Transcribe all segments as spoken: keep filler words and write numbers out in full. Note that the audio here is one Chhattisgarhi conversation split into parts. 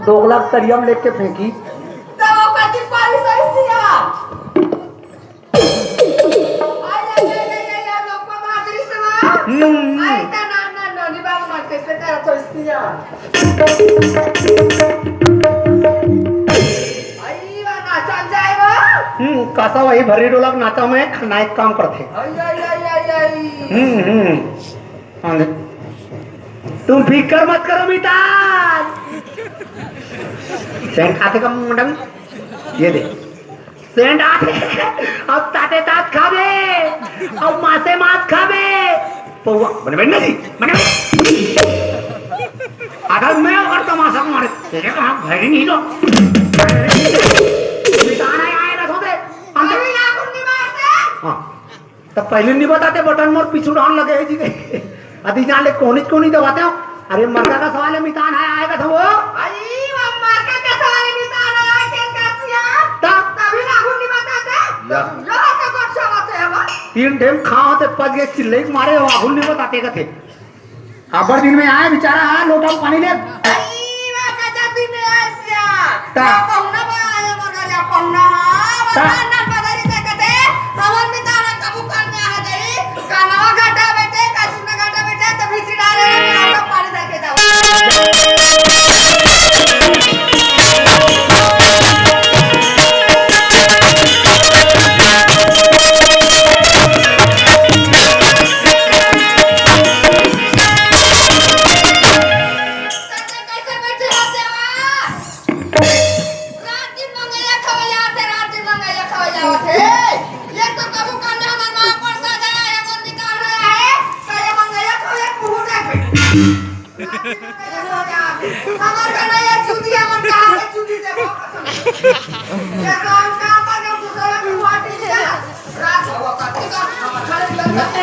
दोगला तरिया म लेके फेंकी। त ओकर दिन पारी सही सिया। आई, आई, आई, आई, आई, आई, लोग को मादरी से मार। हम्म। आई, त ना, ना, ना, नी बाबू, ना, कैसे करत हो सिया? आई, वा, नाचन जाए वा। हम्म, कसा वही भरी डोलक नाचा में खलनायक काम करथे। आई, आई, आई, आई, आई। हम्म, हम्म। हाँ, तुम फिकर मत करो मितान। सेंट आथे का मैडम? ये दे। सेंट आथे। अब ताते तात खाबे। अब मासे मास खाबे। पौवा, बने बैठ ना जी, बने बैठ। अगर मैं अगर तमाशा को मारे, तेरे को हम घर ही नहीं दो। मितान आए, आए ना सोते। हम तो अभी ना कुंडी मारते। हाँ। तब पहले नहीं बताते, बटन मोर पीछू डाल लगे है जी। अति जान ले कोनी कोनी दबाते हो। अरे मरका का सवाल है, मितान है, आएगा था वो। आई, वो मरका का सवाल है, मितान है, आए के कैसिया? तब? तभी ना नहीं बताते। या। यो तो कुछ बात है वो। तीन टाइम खाओ ते पच गए, चिल्ले के मारे हो, आगुन नहीं बताते का थे। अब्बड़ दिन में आए बेचारा, हाँ, लोटा में पानी ले। आई, वा गजब दिन में आए सिया। ता। या पहुना बा आए, मगर या पहुना, हाँ, ता। बता ना बदरी से कते, हमर मितान कबू कर में आ जाई, का नवा घाटा बेटे, का सुना घाटा बेटे, तभी चिढ़ा रहे हैं, पानी दे के जाओ। कैसे बैठे हो देवा? रात दिन मंगैया खवैया थे, रात दिन मंगैया खवैया थे। ये तो कबू करने हमार माँ पर सजाया है, मन निकाल रहा है, तो ये मंगैया खवैया मुँह देखे। रात दिन मंगैया खवैया थे। हमार का नहीं है, चूतिया मन कहाँ पे चूती देखो कसम। ये काम काम पर जो दूसरे को माटी दिया। रात हो करते का, हमार खाने लग जाते।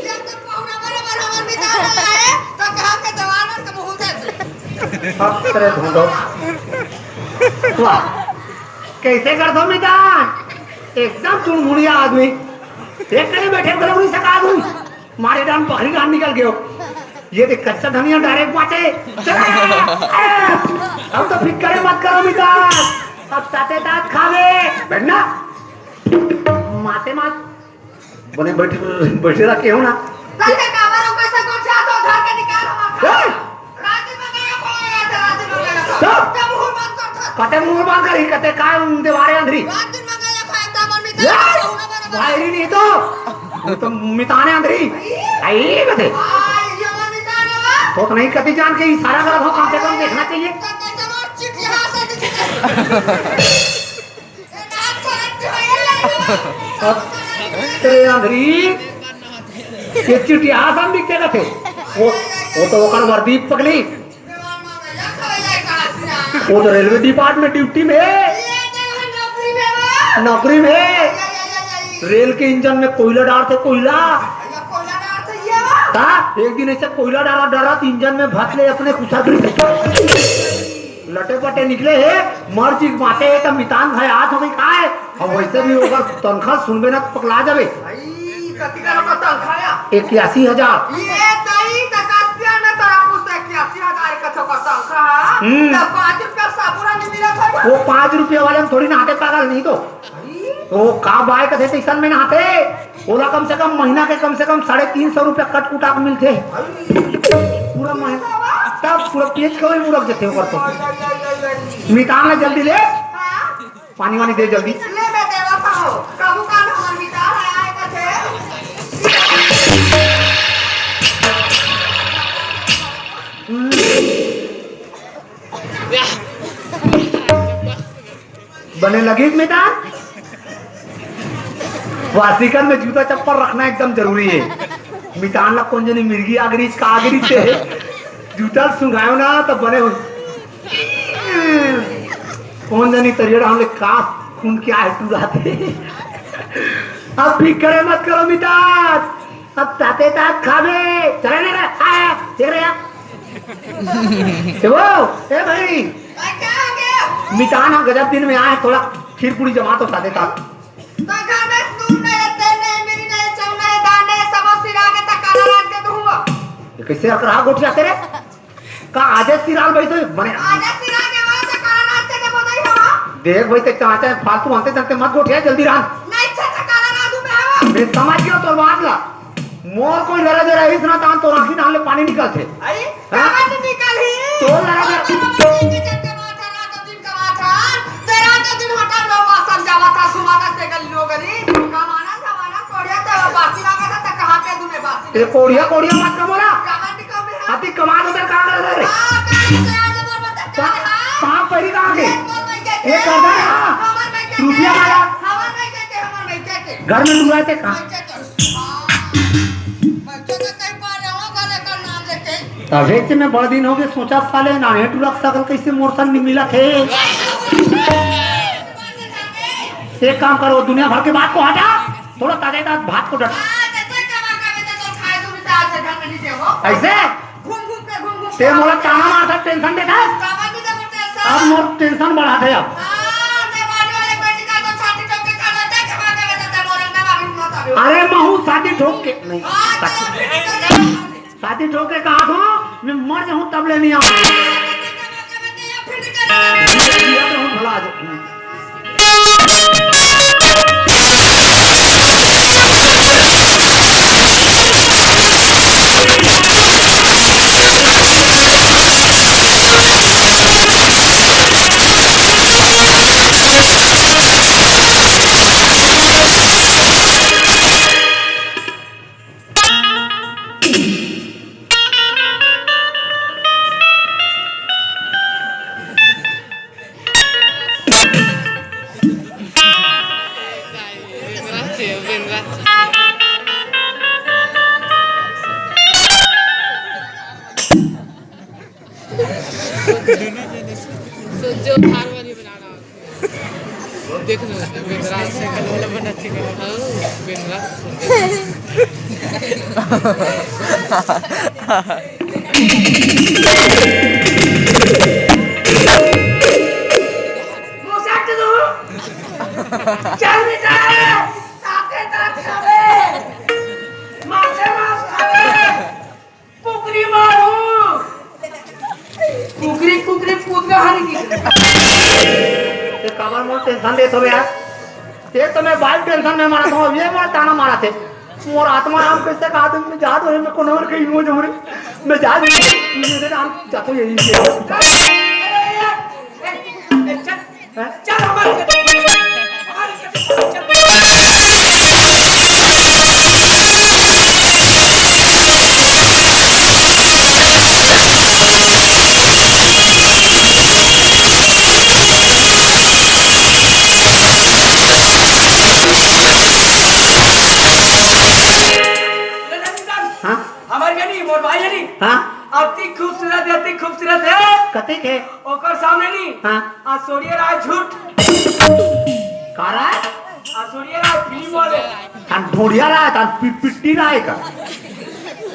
जब तक पहुना बराबर हमर मितान आए, तो कहा के जवान के मुंह दे। अब तेरे ढूंढो। वाह, कैसे कर दो मितान? एकदम चुनमुनिया आदमी। एक कहीं बैठे तो नहीं सका आदमी। मारे डान पखरी डान निकल गयो। ये देख कच्चा धनिया डायरेक्ट बाटे। चला। अब तो फिक्र मत करो मितान। अब ताते तात खावे। बैठना। माते मात बने बैठ, बैठे रखे हो ना। तते काबर ओकर से गोठिया तो धर के निकाल हमार ए! राती में गया खोया था, राती में गया था। चुप! तब मुंह बंद कर था। कते मुंह बंद करी, कते का देवारे अंधरी। राती में गया खाए था, मन में ए! था, होना बना बना। भाई नहीं तो। वो तो मिताने अंधरी। आई बते। आई, ये मन मिताने वा। तो नहीं कति जान के इशारा करत हो, कम से कम देखना चाहिए। तो कैसे मार चिट्ठी हाथ से दिखते। अब तेरे अंधरी, ये चिटिया आसान दिखते का थे। वो, वो तो ओकर वर्दी पकड़ी। वो तो रेलवे डिपार्टमेंट ड्यूटी में है। नौकरी में है। रेल के इंजन में कोयला डालते, कोयला। का? एक दिन ऐसे कोयला डाला, डाला तो इंजन में भत ले अपने कुछ लटे पटे निकले हे, मर जी माते हे, त मितान भाई हाथ हो गई का है? अब वैसे भी ओकर तनखा सुनबे ना, त पकला जाबे। भाई, कति का ओकर तनखा या? इक्यासी हजार। ये तई त कस्तिया में तोरा पूछता इक्यासी हजार का तो ओकर तनखा है। हम्म। त पाँच रुपया साबुन नहीं मिला था। वो पाँच रुपया वाले में थोड़ी ना आते पागल नहीं तो। भाई। वो का बाय कथे तैसन में ना आते। ओला कम से कम महीना के कम से कम साढ़े तीन सौ रुपया कट कुटा के मिलथे। पूरा महीना, तब पूरा पेट के वही मुड़क जथे ओकर तो। मितान ला जल्दी ले, पानी वानी दे जल्दी। ले मैं देवा पाओ, काबू का ना हमार मितान है, आए का थे। बने लगिस मितान? वासिकन में जूता चप्पल रखना एकदम जरूरी है। मितान ला कोन जनी मिर्गी आगरिस का आगरिस से जूता सुंघायो ना त बने हो। कोन जनी तरिया हम ले का खून क्या है तू रहते। अब भी करे मत करो मितान। अब ताते तात खाबे। चले ना रे, आ, देख रे यार। ए वो, ए भाई। भाई, क्या हो गया? मितान ह गजब दिन में आए, थोड़ा खीर पूरी जमा तो ताते तात। तो घर में नून नहीं है, तेल नहीं, मिरी नहीं, चाउर नहीं, दाल नहीं, सब सिरा के तक काला रात के दूंगा। ये कैसे अकरा गोठिया तेरे? का आजे सिराल बइसे? बने आजे सिराल के बाद से काला रात के जब होता ही हवा। देख भाई, ते चाचा फालतू हंते जंते मत गोठिया, जल्दी रांध। नहीं, चाचा, काला रात में हवा। मैं समझ गया तोर बात ला। मोर कोई लड़ा दे रहा है, इतना तान तो राखी डाल ले, पानी निकलते। अरे, हाँ? कहाँ से निकल ही? तो लड़ा दे। अरे, बाबा, बाबा, एक ही जन कमात है, रात और दिन कमात है। तेरा तो दिन होटल में बासन जावा था, सुबह दस से गली लो गली। कमाना, जमाना, कोड़िया, तो बासी लगा था, तो कहाँ के तुम्हें बासी ए, कोड़िया, कोड़िया मत कमोला। कमांड कम है। अति कमाल उधर कहाँ कर रहे? हाँ, कहाँ से आज मोर बता पा-, कहाँ है? पाँव परी कहाँ के? ये मोर भाई के ये के। करता है, हाँ। हमार भाई के रुपया के। वाला। हमार भाई के के, हमार भाई के के। घर में डुबाए थे कहाँ? भाई के के। हाँ। भाई के के कहीं पा रहे हो, घर का नाम लेके। अबे ते मैं बड़ दिन हो गए सोचा साले नान्हे टुरा के सकल कैसे मोर साथ नहीं मिला थे। एक काम करो, दुनिया भर के बात को हटा, थोड़ा ताजे ताज भात को डट। हाँ, जैसे कमा कमे तो खाए, तू भी तो आज से घर में नहीं थे हो। ऐसे? घूम घूम के, घूम घूम ते के। मोला ताना मारता, टेंशन देता है। बाबा भी तो मोटे ऐसा। अब मोर टेंशन बढ़ा दे अब। हाँ, मैं बाजू वाले बेटी का तो छाती ठोक के कर देता है, कमा कमे तो मोर अंडा मारी मत आवे। अरे महू छाती ठोक के नहीं। हाँ, तो बेटी का छाती ठोक के कहा था, मैं मर जाऊं तब ले नहीं आऊं। भला आ जाऊं। सोचो, हारमोनी बना रहा हूँ। देख लो, बेंद्रा। हाँ, बेंद्रा। चल बेटा, ताते तात खावे, मांसे मांस खावे। कुकरी मारू। कुकरी, कुकरी, कुकरा हरी की। ते काबर मोर टेंशन लेत हवे यार? ते तो मैं बाइक टेंशन में मारत हूँ, ये मोर ताना मारत हे। मोर आत्मा राम कैसे कहा तुम, मैं जा दो, मैं कोनो और कहीं हो जाऊँ रे। मैं जा दो, मेरे राम जातो यही है। हैं? चल हमारे साथ, हमारे साथ, चल। हाँ? हमारे ये नहीं, मोर भाई ये नहीं। हाँ? अति खूबसूरत है, अति खूबसूरत है। कतिक है? ओकर सामने नहीं। हाँ। आ सोड़िया राय झूठ। का राय? आ सोड़िया राय फिल्म वाले। तान ढोड़िया राय, तान पि-, पिट्टी राय का।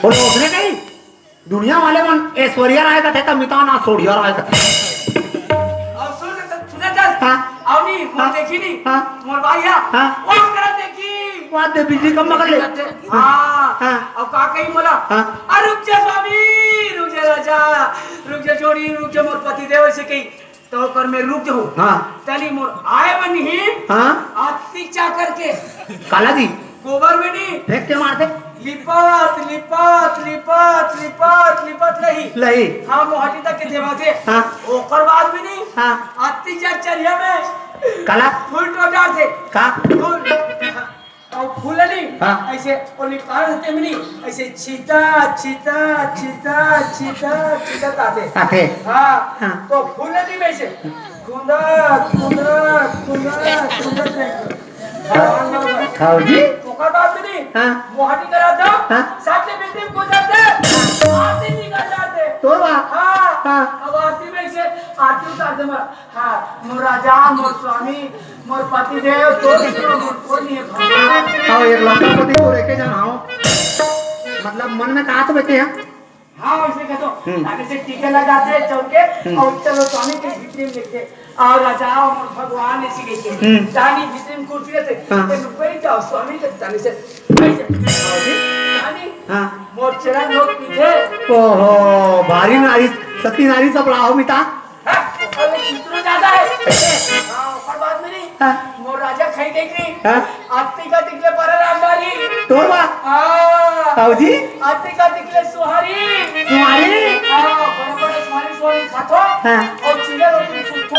बोले उसने कही, दुनिया वाले मन ऐश्वर्या राय का थे, तब मितान आ सोड़िया राय का। और सुन, सुन, सुन, हाँ। और नहीं, मोर हाँ। देखी नहीं। हाँ। मोर भाई है। हाँ। वो करत देखी। वहाँ दे बिजली कम मगर ले। हाँ। हाँ। और का कही मोला? हाँ। अरे रुक जा स्वामी, रुक जा राजा, रुक जा जोड़ी, रुक जा मोर पति देव ऐसे कही। तो ओकर में रुक जाहूं। हाँ। तनी मोर आय बनी ही। हाँ। आती चा करके। काला जी। गोबर में नहीं। फेंक के मार दे। लिपत, लिपत, लिपत, लिपत, लिपत लही। लही। हाँ, मोहाटी तक के देवा थे। हाँ। ओकर बाद भी नहीं। हाँ। आती चा चरिया में। काला। फूल टोटार थे। का? फूल। अउ फूलनी, हाँ। अइसे ओली पार हते मिली, अइसे छीता, छीता, छीता, छीता, छीता ताते। ताते। हाँ, हाँ। तो फूलनी में से खुंदा, खुंदा, खुंदा, खुंदा जाएंगे। हाँ, हाँ, हाँ। खाओ जी। ओकर बाद में नहीं, हाँ। मोहाटी करा था, हाँ। साथे बेटी को जाते, आरती निकाल जाते। तो वाह। हाँ, हाँ। अब आरती में से आरती उतार दे मारा। हाँ, मोर राजा, मोर स्वामी, मोर पति देव, तो दूसरा मोर कोई नहीं है भगवान। हाँ, एक लंका पति को रेखे जान, हाँ। मतलब, मन में कहा तो बैठे हैं। हाँ, वैसे कह दो। हम्म। आगे से टीका लगाते हैं चौक के, हम्म। और चलो स्वामी के भीतरी में लेके। और राजा, और मोर भगवान ऐसी कहते हैं। हम्म। जानी भीतरी में कुर्सी रहते, हाँ। तो बैठ जाओ स्वामी के जाने से। बैठ जाओ। हाँ जी। जानी हाँ। मोर चरण लोग पीछे। ओहो, भारी नारी। सती नारी सब लाओ मिता। हाँ, अबे इतना ज्यादा है। हाँ, ओकर बाद में नहीं। हाँ। मोर राजा खाई देख रही। हाँ। आती का तिकले पर रामधारी। तोर बा? हाँ। ताऊ जी? आती का तिकले सुहारी। सुहारी? हाँ, बड़े बड़े सुहारी, सुहारी खाथो। हाँ। और चूल्हे रोटी सुनथो।